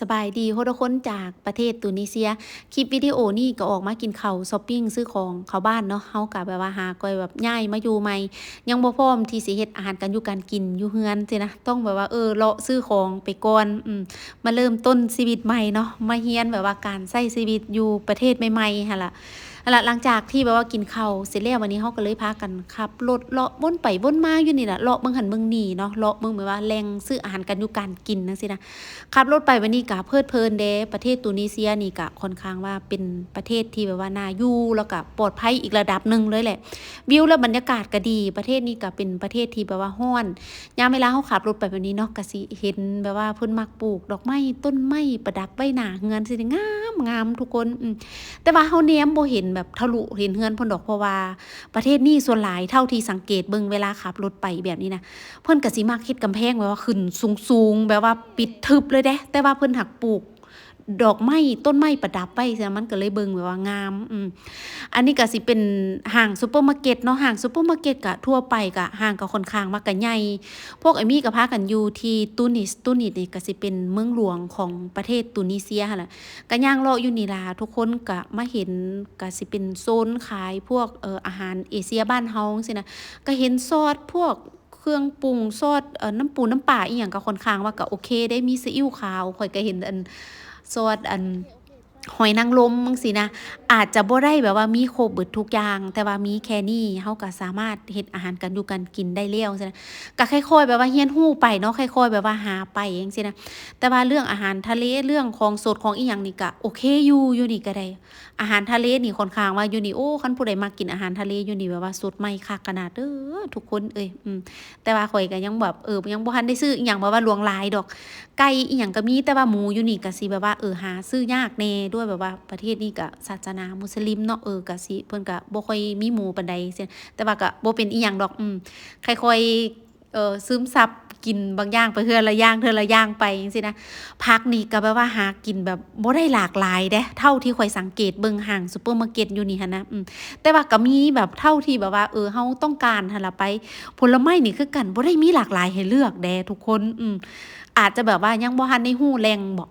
ສະບາຍດີທຸກຄົນ ຈາກປະເທດຕູນີເຊຍ. ຄລິບວິດີໂອນີ້ກໍອອກມາກິນເຂົ້າ ຊັອບປິງ ຊື້ຂອງເຂົ້າບ້ານເນາະ. ເຮົາກໍແບບວ່າຫາກໍແບບຍ້າຍມາຢູ່ໃໝ່ ຍັງບໍ່ພ້ອມທີ່ຊິເຮັດອາຫານການຢູ່ການກິນຢູ່ເຮືອນຊີ້ນະ, ຕ້ອງແບບວ່າ ເອີ ເລາະຊື້ຂອງໄປກ່ອນ ອືມ ມາເລີ່ມຕົ້ນຊີວິດໃໝ່ເນາະ, ມາຮຽນແບບວ່າການໃຊ້ຊີວິດຢູ່ປະເທດໃໝ່ໆຫັ້ນລະ. ຫັ້ນລະ ຫຼັງຈາກທີ່ແບບວ່າກິນເຂົ້າເສັດແລ້ວ ບາດນີ້ເຮົາກໍເລີຍພາກັນຂັບລົດເລາະວົນໄປວົນມາຢູ່ນີ້ລະ, ເລາະເບິ່ງຫັ້ນເບິ່ງນີ້ເນາະ, ເລາະເບິ່ງແບບວ່າແຫຼ່ງຊື້ອາຫານການຢູ່ການກິນຈັ່ງຊີ້ນະ. ຂັບລົດໄປບາດນີ້ກະເພີດເພີນເດ້, ປະເທດຕູນີເຊຍນີ້ກະຄ່ອນຂ້າງວ່າເປັນປະເທດທີ່ແບບວ່າໜ້າຢູ່ ແລ້ວກະປອດໄພອີກລະດັບໜຶ່ງເລີຍແຫຼະ. ວິວ ແລະ ບັນຍາກາດກະດີ, ປະເທດນີ້ກະເປັນປະເທດທີ່ແບບວ່າຮ້ອນ. ຍາມເວລາເຮົາຂັບລົດໄປແບບນີ້ເນາະ ກະຊິເຫັນແບບວ່າເພິ່ນມັກປູກດອກໄມ້ ຕົ້ນໄມ້ປະດັບໄວ້ໜ້າເຮືອນຊີ້ ງາມໆ ທຸກຄົນ. ອືມ ແຕ່ວ່າເຮົາແນມບໍ່ເຫັນແບບທະລຸເຫັນເຮືອນເພິ່ນດອກ, ເພາະວ່າປະເທດນີ້ສ່ວນຫຼາຍເທົ່າທີ່ສັງເກດເບິ່ງ ເວລາຂັບລົດໄປແບບນີ້ນະ ເພິ່ນກະຊິມັກເຮັດກຳແພງແບບວ່າຂຶ້ນສູງໆ ແບບວ່າປິດທຶບເລີຍເດ້, ແຕ່ວ່າເພິ່ນຫາກປູກ ດອກໄມ້ ຕົ້ນໄມ້ປະດັບໄວ້ຊັ້ນນະ, ມັນກໍເລີຍເບິ່ງແບບວ່າງາມ. ອືມ ອັນນີ້ກໍຊິເປັນຫ້າງຊຸບເປີມາເກັດເນາະ, ຫ້າງຊຸບເປີມາເກັດກໍທົ່ວໄປ ກໍຫ້າງກໍຄ່ອນຂ້າງວ່າກໍໃຫຍ່. ພວກອ້າຍໝີ່ກໍພາກັນຢູ່ທີ່ຕູນິດ, ຕູນິດນີ້ກໍຊິເປັນເມືອງຫຼວງຂອງປະເທດຕູນີເຊຍຫັ້ນລະ. ກໍຍ່າງເລາະຢູ່ນີ້ລະ ທຸກຄົນກໍມາເຫັນ ກໍຊິເປັນໂຊນຂາຍພວກ ເອີ ອາຫານເອເຊຍບ້ານເຮົາຈັ່ງຊີ້ນະ, ກໍເຫັນຊອດພວກ ເຄື່ອງປຸງ ຊອດ ເອີ ນ້ຳປູນ້ຳປາອີ່ຫຍັງກໍຄ່ອນຂ້າງວ່າກໍໂອເຄເດ້, ມີຊີອິ້ວຂາວ, ຂ້ອຍກໍເຫັນອັນ ຊອດອັນ ຫອຍນາງລົມຈັ່ງຊີ້ນະ. ອາດຈະບໍ່ໄດ້ແບບວ່າມີຄົບເບິດທຸກຢ່າງ, ແຕ່ວ່າມີແຄ່ນີ້ ເຮົາກໍສາມາດເຮັດອາຫານການຢູ່ການກິນໄດ້ແລ້ວຊັ້ນນະ. ກໍຄ່ອຍໆແບບວ່າຮຽນຮູ້ໄປເນາະ, ຄ່ອຍໆແບບວ່າຫາໄປຈັ່ງຊີ້ນະ. ແຕ່ວ່າເລື່ອງອາຫານທະເລ ເລື່ອງຂອງສົດຂອງອີ່ຫຍັງນີ້ກໍໂອເຄຢູ່, ຢູ່ນີ້ກໍໄດ້. ອາຫານທະເລນີ້ຄ່ອນຂ້າງວ່າຢູ່ນີ້ ໂອ້ ຄັນຜູ້ໃດມັກກິນອາຫານທະເລຢູ່ນີ້ ແບບວ່າສົດໃໝ່ຄັກຂະໜາດເດີ ທຸກຄົນເອີຍ. ອືມ ແຕ່ວ່າຂ້ອຍກໍຍັງແບບ ເອີ ຍັງບໍ່ທັນໄດ້ຊື້ອີ່ຫຍັງແບບວ່າຫຼວງຫຼາຍດອກ, ໄກ່ອີ່ຫຍັງກໍມີ, ແຕ່ວ່າໝູຢູ່ນີ້ກໍຊິແບບວ່າ ເອີ ຫາຊື້ຍາກແດ່ ດ້ວຍແບບວ່າປະເທດນີ້ກໍສາສະໜາມຸສລິມເນາະ, ເອີ ກໍຊິ ເພິ່ນກໍບໍ່ຄ່ອຍມີໝູປານໃດ, ແຕ່ວ່າກໍບໍ່ເປັນອີ່ຫຍັງດອກ. ອືມ ຄ່ອຍໆ ເອີ ຊຶມຊັບ ກິນບາງຢ່າງໄປເທື່ອລະຢ່າງ ເທື່ອລະຢ່າງໄປຈັ່ງຊີ້ນະ. ຜັກນີ້ກໍແບບວ່າຫາກິນແບບບໍ່ໄດ້ຫຼາກຫຼາຍເດ້ ເທົ່າທີ່ຂ້ອຍສັງເກດເບິ່ງຫ້າງຊຸບເປີມາເກັດຢູ່ນີ້ຫັ້ນນະ. ອືມ ແຕ່ວ່າກໍມີແບບເທົ່າທີ່ແບບວ່າ ເອີ ເຮົາຕ້ອງການຫັ້ນລະໄປ. ຜົນລະໄມ້ນີ້ຄືກັນ ບໍ່ໄດ້ມີຫຼາກຫຼາຍໃຫ້ເລືອກເດ້ທຸກຄົນ. ອືມ ອາດຈະແບບວ່າຍັງບໍ່ທັນໄດ້ຮູ້ແຫຼ່ງບໍ.